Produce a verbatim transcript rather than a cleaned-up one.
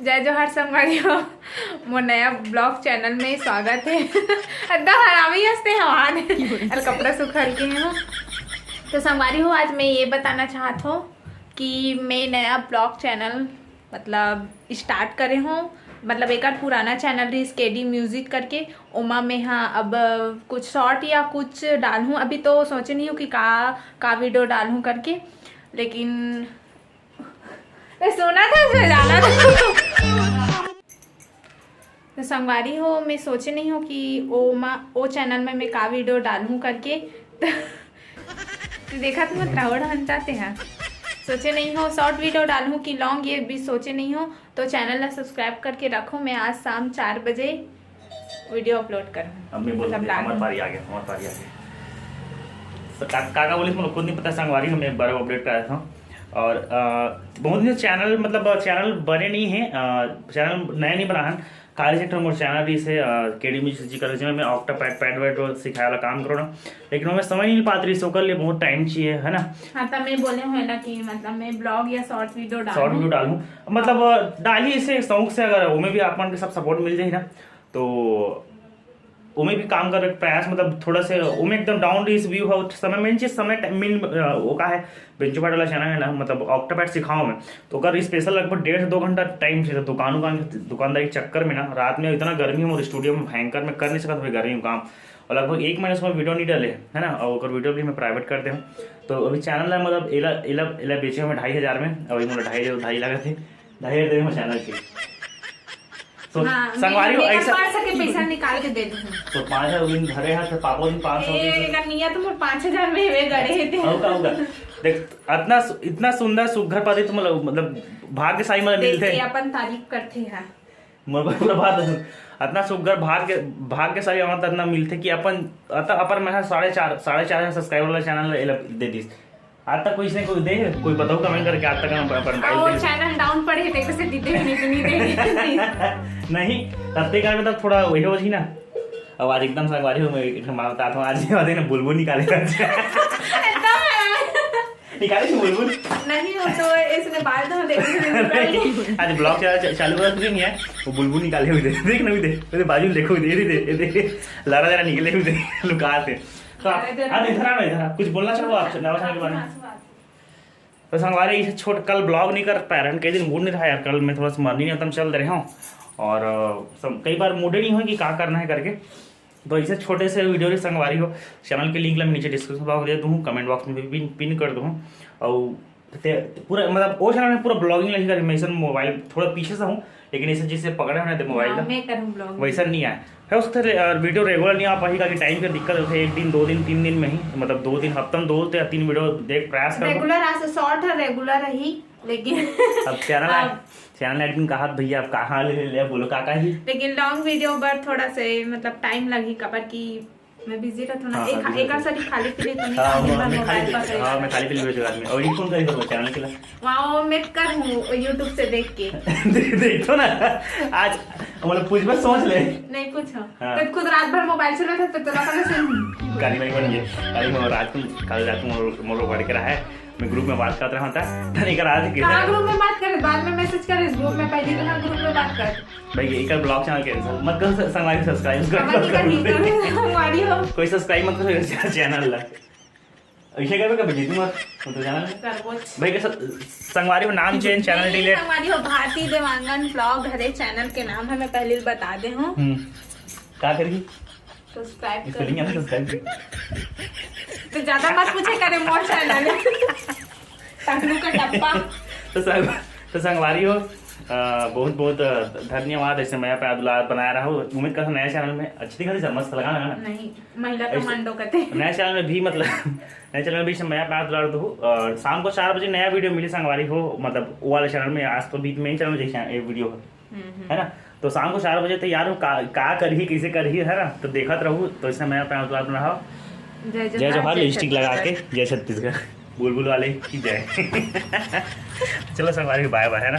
जय जोहार संगवारी हो, मोर नया ब्लॉग चैनल में स्वागत है। एकदम हरामी हंसते हैं वहाँ ने। अरे कपड़ा सुखल के हो। तो संगवारी हो, आज मैं ये बताना चाहत हूँ कि मैं नया ब्लॉग चैनल मतलब स्टार्ट करे हूँ। मतलब एक पुराना चैनल रहिस के डी म्यूजिक करके, ओमा मैं हाँ अब कुछ शॉर्ट या कुछ डालूँ। अभी तो सोचे नहीं हूँ कि का का वीडियो डालूँ करके, लेकिन मैं सोना था, मैं जाना था। तो संगवारी हो, मैं सोचे नहीं हूँ कि ओ मा ओ चैनल में मैं का वीडियो डालूँ करके। तो, तो देखा तुम रावण बन जाते हैं। सोचे नहीं हो शॉर्ट वीडियो डालूँ कि लॉन्ग, ये भी सोचे नहीं हो। तो चैनल ला सब्सक्राइब करके रखो। मैं आज शाम चार बजे वीडियो अपलोड करूँ। अब मैं बोल मतलब देते, डालूँ। हमारे पारी आ गया, हमारे पारी आ गया। तो का, का, का बोले, मतलब खुद नहीं पता संगवारी, हम एक बार अपडेट कराया था। और अ, बहुत दिन चैनल, मतलब चैनल बने नहीं है, चैनल नया नहीं बना है। खाली से मोर चैनल रहिस हे के डी म्यूजिक जी कर, जेमे मैं ऑक्टा पैड पैड वैड सिखाए वाला काम करो ना, लेकिन हमें समय नहीं पात रहिस, ओकर लिए बहुत टाइम चाहिए, है ना। हाँ, तो मैं बोले हूँ ना कि मतलब मैं ब्लॉग या शॉर्ट वीडियो शॉर्ट डालूँ। वीडियो डालूँ, मतलब अ, डाली इसे शौक से, अगर ओमे भी आप मन के सब सपोर्ट मिल जाए ना, तो ओमे भी काम करे के प्रयास, मतलब थोड़ा से ओमे एकदम डाउन रहिस व्यू है उस समय, मेन चीज समय टाइम मिल अ, वो का है, बेंचो पैड वाला चैनल है ना, मतलब ऑक्टा पैड सिखाओ में, तो ओकर स्पेशल लगभग डेढ़ से दो घंटा टाइम से, तो दुकान उकान, दुकानदारी के चक्कर में ना, रात में इतना गर्मी है, मोर स्टूडियो में भयंकर, मैं कर नहीं सकत भाई गर्मी में काम, और लगभग एक महीने से मैं वीडियो नहीं डाले, है ना, और ओकर वीडियो भी मैं प्राइवेट कर दे हूँ। तो अभी चैनल है, मतलब एला एला एला बेचे हमें ढाई हजार में, अभी मोला ढाई ढाई लागत है, ढाई हजार देवे हमें चैनल के। तो हाँ, संगवारी हो, मैं ऐसा पाँच सौ के पैसा निकाल के दे दूँ। तो पाँच हजार दिन धरे हैं, तो पापा दिन पाँच सौ ए, दिन। कनिया तो मोर पाँच हजार में वे गड़े थे। होगा, होगा। देख, इतना सु-, इतना सुंदर सुघर पति तुम लोग, मतलब भाग्यशाली मतलब मिलते देखिए, हैं। अपन तारीफ करते हैं। मोर पूरा बात है। इतना सुघर भाग्य, भाग्यशाली हमारा इतना मिलते कि अपन अत-, अपन में है साढ़े चार, साढ़े चार हजार सब्सक्राइबर वाला चैनल दे दिस। आज तक कोई इसने कोई दे, कोई बताओ कमेंट करके, आज तक हम अपन भाई और दे। चैनल डाउन पड़े थे, कैसे दीदी नहीं तो नहीं दे। नहीं, तब तक में तब थोड़ा वही हो जी ना। अब आज एकदम संगवारी हो, मैं एक बात बताता हूँ, आज ये वाले ना बुलबुल निकाले। निकाले थे बुलबुल। नहीं हो तो इसने बाल तो देखो। आज ब्लॉग चालू कर नहीं है, वो बुलबुल निकाले हुए थे, देख ना, हुए थे, बाजू में देखो, दे दे दे, लारा जरा निकले हुए थे, लुका थे। तो आप, आप इधर आ ना, इधर आ, कुछ बोलना चाहो आप नवा साल के बारे में? तो संगवारी, इसे छोट कल ब्लॉग नहीं कर पाए रहन, कई दिन मूड नहीं रहा यार, कल मैं थोड़ा सा मरनी नहीं, तम चल दे रहे हूँ। और अ, सम-, कई बार मूडे नहीं हो कि का करना है करके। तो इसे छोटे से वीडियो रे संगवारी हो, चैनल के लिंक ला मैं नीचे डिस्क्रिप्शन बॉक्स दे दूँ, कमेंट बॉक्स में भी पिन, पिन कर दूँ। और ते-, पूरा मतलब वो चैनल में पूरा ब्लॉगिंग लगी कर, मैं इसन मोबाइल थोड़ा पीछे से हूँ, लेकिन इसे जिससे पकड़े होने थे मोबाइल हाँ, का, मैं करूँ ब्लॉग। वैसा नहीं है। है उससे रे-, और वीडियो रेगुलर नहीं आ पाई, क्योंकि टाइम का दिक्कत होती है, एक दिन दो दिन तीन दिन में ही, मतलब दो दिन हफ्ता में दो या तीन वीडियो देख प्रयास कर। रेगुलर आज शॉर्ट है, रेगुलर ही, लेकिन अब चैनल अब- चैनल एडमिन कहा भैया आप कहाँ ले ले बोलो काका ही। लेकिन लॉन्ग वीडियो पर थोड़ा से मतलब टाइम लगी, काबर कि मैं बिजी रहता हूँ ना। हाँ, एक हाँ, busy एक रहता सारी खाली पीली तो नहीं हाँ, खाऊंगी, मैं मैं मैं मोबाइल खाली पर हाँ, मैं खाली पीली वीडियो आदमी। और ये कौन सा यूट्यूब चैनल के लिए? वहाँ मैं कर हूँ यूट्यूब से देख के। देख तो ना, आज मतलब कुछ बार सोच ले। नहीं पूछो। हाँ। तो खुद रात भर मोबाइल चलाता तो तेरा कहाँ सुन? गाली नहीं बन गई। गाली में रात को, कल रात को मोर, मोर पढ़ के रहा है, मैं ग्रुप में बात करत रहा था। धनी का रात के कहाँ ग्रुप में बात करे? बाद में मैसेज करे ग्रुप में, पहले तो हाँ ग्रुप में बात कर। भाई, ये कल ब्लॉग चैनल कैंसिल मत कर, संगवारी सब्सक्राइब कहाँ नहीं करनी? कर। हमारी हो। कोई सब्सक्राइब मत करो चैनल ला। ऐसे करबे कभी जीतू मत, वो तो चैनल है। करबो। भाई के स-, संगवारी में नाम चेंज, चैनल डिलीट। संगवारी हो, भारती देवांगन ब्लॉग हरे चैनल के नाम है, मैं पहले ही बता दे हूँ। हम्म, का करी? सब्सक्राइब स्पेलिंग है ना, सब्सक्राइब। तो ज्यादा मत पूछे करे, मोर चैनल है। टकलू का टप्पा। तो संग, तो संगवारी हो, अ, बहुत बहुत अ, धन्यवाद, ऐसे मया प्यार दुलार बनाए रहो। उम्मीद करता हूँ नया चैनल में अच्छी दिखा दी, मस्त लगा ना। नहीं, महिला ऐसे- कमांडो कहते। नया चैनल में भी मतलब नया चैनल में भी ऐसे मया प्यार दुलार दो। और शाम को चार बजे नया वीडियो मिली संगवारी हो, मतलब वो वाले चैनल में। आज तो भी मेन चैनल में देखिए ये वीडियो है, हम्म, हम्म। है ना? तो शाम को चार बजे तैयार हो, का, का करही, कैसे करही, है ना? तो देखत रहू। तो ऐसे मया प्यार दुलार बनाओ। जय जय जोहार, लिपस्टिक लगा के। जय छत्तीसगढ़। बुलबुल वाले की जय। चलो संगवारी, बाय बाय, है ना?